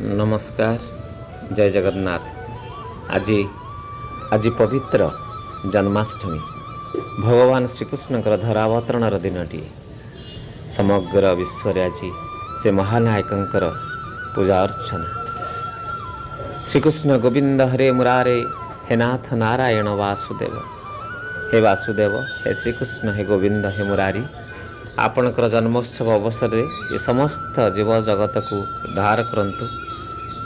ନମସ୍କାର, ଜୟ ଜଗନ୍ନାଥ। ଆଜି ପବିତ୍ର ଜନ୍ମାଷ୍ଟମୀ, ଭଗବାନ ଶ୍ରୀକୃଷ୍ଣଙ୍କର ଧରାବତରଣର ଦିନଟିଏ। ସମଗ୍ର ବିଶ୍ୱରେ ଆଜି ସେ ମହାନାୟକଙ୍କର ପୂଜା ଅର୍ଚ୍ଚନା। ଶ୍ରୀକୃଷ୍ଣ ଗୋବିନ୍ଦ ହରେ ମୁରାରେ, ହେ ନାଥ ନାରାୟଣ ବାସୁଦେବ। ହେ ବାସୁଦେବ, ହେ ଶ୍ରୀକୃଷ୍ଣ, ହେ ଗୋବିନ୍ଦ, ହେ ମୁରାରୀ, ଆପଣଙ୍କର ଜନ୍ମୋତ୍ସବ ଅବସରରେ ଏ ସମସ୍ତ ଜୀବଜଗତକୁ ଉଦ୍ଧାର କରନ୍ତୁ।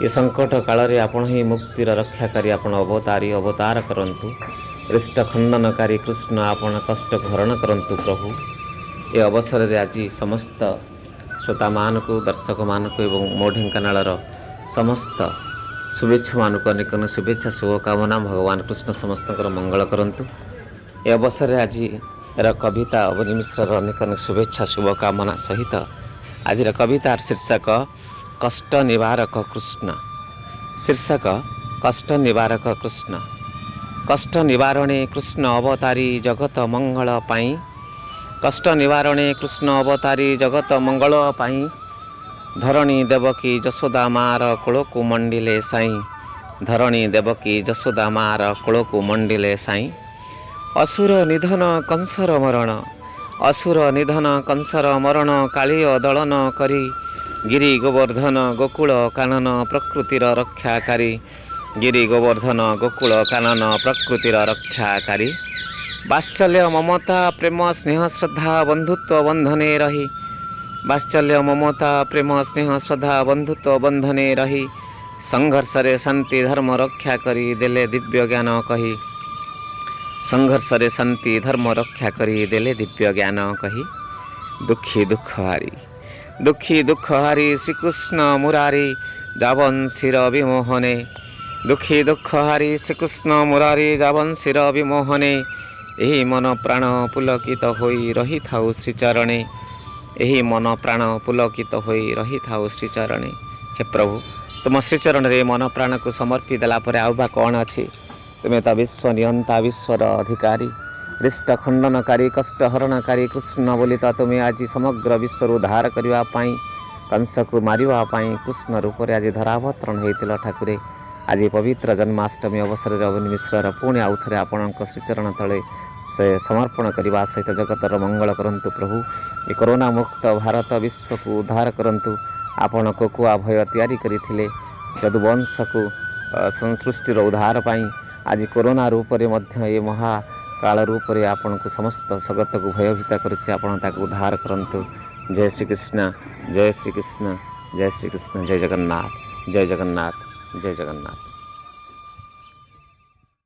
ଏ ସଙ୍କଟ କାଳରେ ଆପଣ ହିଁ ମୁକ୍ତିର ରକ୍ଷାକାରୀ, ଆପଣ ଅବତାରୀ ଅବତାର କରନ୍ତୁ। ରିଷ୍ଟ ଖଣ୍ଡନକାରୀ କୃଷ୍ଣ, ଆପଣ କଷ୍ଟକୁ ହରଣ କରନ୍ତୁ ପ୍ରଭୁ। ଏ ଅବସରରେ ଆଜି ସମସ୍ତ ଶ୍ରୋତାମାନଙ୍କୁ, ଦର୍ଶକମାନଙ୍କୁ ଏବଂ ମୋ ଢେଙ୍କାନାଳର ସମସ୍ତ ଶୁଭେଚ୍ଛୁମାନଙ୍କୁ ଅନେକ ଅନେକ ଶୁଭେଚ୍ଛା, ଶୁଭକାମନା। ଭଗବାନ କୃଷ୍ଣ ସମସ୍ତଙ୍କର ମଙ୍ଗଳ କରନ୍ତୁ। ଏ ଅବସରରେ ଆଜିର କବିତା, ଅବନୀ ମିଶ୍ରର ଅନେକ ଅନେକ ଶୁଭେଚ୍ଛା ଶୁଭକାମନା ସହିତ ଆଜିର କବିତାର ଶୀର୍ଷକ କଷ୍ଟ ନିବାରକ କୃଷ୍ଣ। ଶୀର୍ଷକ କଷ୍ଟ ନିବାରକ କୃଷ୍ଣ। କଷ୍ଟ ନିବାରଣେ କୃଷ୍ଣ ଅବତାରୀ ଜଗତ ମଙ୍ଗଳ ପାଇଁ। କଷ୍ଟ ନିବାରଣେ କୃଷ୍ଣ ଅବତାରୀ ଜଗତ ମଙ୍ଗଳ ପାଇଁ। ଧରଣୀ ଦେବକୀ ଯଶୋଦା ମାର କୋଳକୁ ମଣ୍ଡିଲେ ସାଇଁ। ଧରଣୀ ଦେବକୀ ଯଶୋଦା ମାର କୋଳକୁ ମଣ୍ଡିଲେ ସାଇଁ। ଅସୁର ନିଧନ କଂସର ମରଣ, ଅସୁର ନିଧନ କଂସର ମରଣ, କାଳୀୟ ଦଳନ କରି, ଗିରି ଗୋବର୍ଦ୍ଧନ ଗୋକୁଳ କାନନ ପ୍ରକୃତିର ରକ୍ଷାକାରୀ। ଗିରି ଗୋବର୍ଦ୍ଧନ ଗୋକୁଳ କାନନ ପ୍ରକୃତିର ରକ୍ଷାକାରୀ। ବାତ୍ସଲ୍ୟ ମମତା ପ୍ରେମ ସ୍ନେହ ଶ୍ରଦ୍ଧା ବନ୍ଧୁତ୍ୱ ବନ୍ଧନେ ରହି, ବାତ୍ସଲ୍ୟ ମମତା ପ୍ରେମ ସ୍ନେହ ଶ୍ରଦ୍ଧା ବନ୍ଧୁତ୍ୱ ବନ୍ଧନେ ରହି, ସଂଘର୍ଷରେ ଶାନ୍ତି ଧର୍ମ ରକ୍ଷା କରି ଦେଲେ ଦିବ୍ୟ ଜ୍ଞାନ କହି। ସଂଘର୍ଷରେ ଶାନ୍ତି ଧର୍ମ ରକ୍ଷା କରି ଦେଲେ ଦିବ୍ୟ ଜ୍ଞାନ କହି। ଦୁଃଖୀ ଦୁଃଖ ହାରି, ଦୁଃଖୀ ଦୁଃଖ ହାରି ଶ୍ରୀକୃଷ୍ଣ ମୁରାରୀ ଯାବଂଶୀର ବିମୋହନେ। ଦୁଃଖୀ ଦୁଃଖ ହାରି ଶ୍ରୀକୃଷ୍ଣ ମୁରାରୀ ଯାବଂଶୀର ବିମୋହନେ। ଏହି ମନ ପ୍ରାଣ ପୁଲକିତ ହୋଇ ରହିଥାଉ ଶ୍ରୀଚରଣେ। ଏହି ମନ ପ୍ରାଣ ପୁଲକିତ ହୋଇ ରହିଥାଉ ଶ୍ରୀଚରଣେ। ହେ ପ୍ରଭୁ, ତୁମ ଶ୍ରୀଚରଣରେ ମନ ପ୍ରାଣକୁ ସମର୍ପି ଦେଲା ପରେ ଆଉ ବା କ'ଣ ଅଛି? ତୁମେ ତ ବିଶ୍ୱ ନିୟନ୍ତା, ବିଶ୍ୱର ଅଧିକାରୀ, ରିଷ୍ଟ ଖଣ୍ଡନକାରୀ, କଷ୍ଟ ହରଣକାରୀ କୃଷ୍ଣ ବୋଲି ତ ତୁମେ ଆଜି ସମଗ୍ର ବିଶ୍ୱରୁ ଉଦ୍ଧାର କରିବା ପାଇଁ, କଂସକୁ ମାରିବା ପାଇଁ କୃଷ୍ଣ ରୂପରେ ଆଜି ଧରାବତରଣ ହୋଇଥିଲ ଠାକୁରେ। ଆଜି ପବିତ୍ର ଜନ୍ମାଷ୍ଟମୀ ଅବସରରେ ଅବନୀ ମିଶ୍ରର ପୁଣି ଆଉ ଥରେ ଆପଣଙ୍କ ଶ୍ରୀଚରଣ ତଳେ ସେ ସମର୍ପଣ କରିବା ସହିତ ଜଗତର ମଙ୍ଗଳ କରନ୍ତୁ ପ୍ରଭୁ। ଏ କରୋନା ମୁକ୍ତ ଭାରତ ବିଶ୍ୱକୁ ଉଦ୍ଧାର କରନ୍ତୁ। ଆପଣ କୋକୁଆ ଭୟ ତିଆରି କରିଥିଲେ ଯଦୁବଂଶକୁ ସୃଷ୍ଟିର ଉଦ୍ଧାର ପାଇଁ। ଆଜି କରୋନା ରୂପରେ ମଧ୍ୟ ଏ ମହାକାଳ ରୂପରେ ଆପଣଙ୍କୁ ସମସ୍ତ ଜଗତକୁ ଭୟଭୀତ କରୁଛି। ଆପଣ ତାକୁ ଉଦ୍ଧାର କରନ୍ତୁ। ଜୟ ଶ୍ରୀକୃଷ୍ଣ, ଜୟ ଶ୍ରୀକୃଷ୍ଣ, ଜୟ ଶ୍ରୀକୃଷ୍ଣ, ଜୟ ଜଗନ୍ନାଥ, ଜୟ ଜଗନ୍ନାଥ, ଜୟ ଜଗନ୍ନାଥ।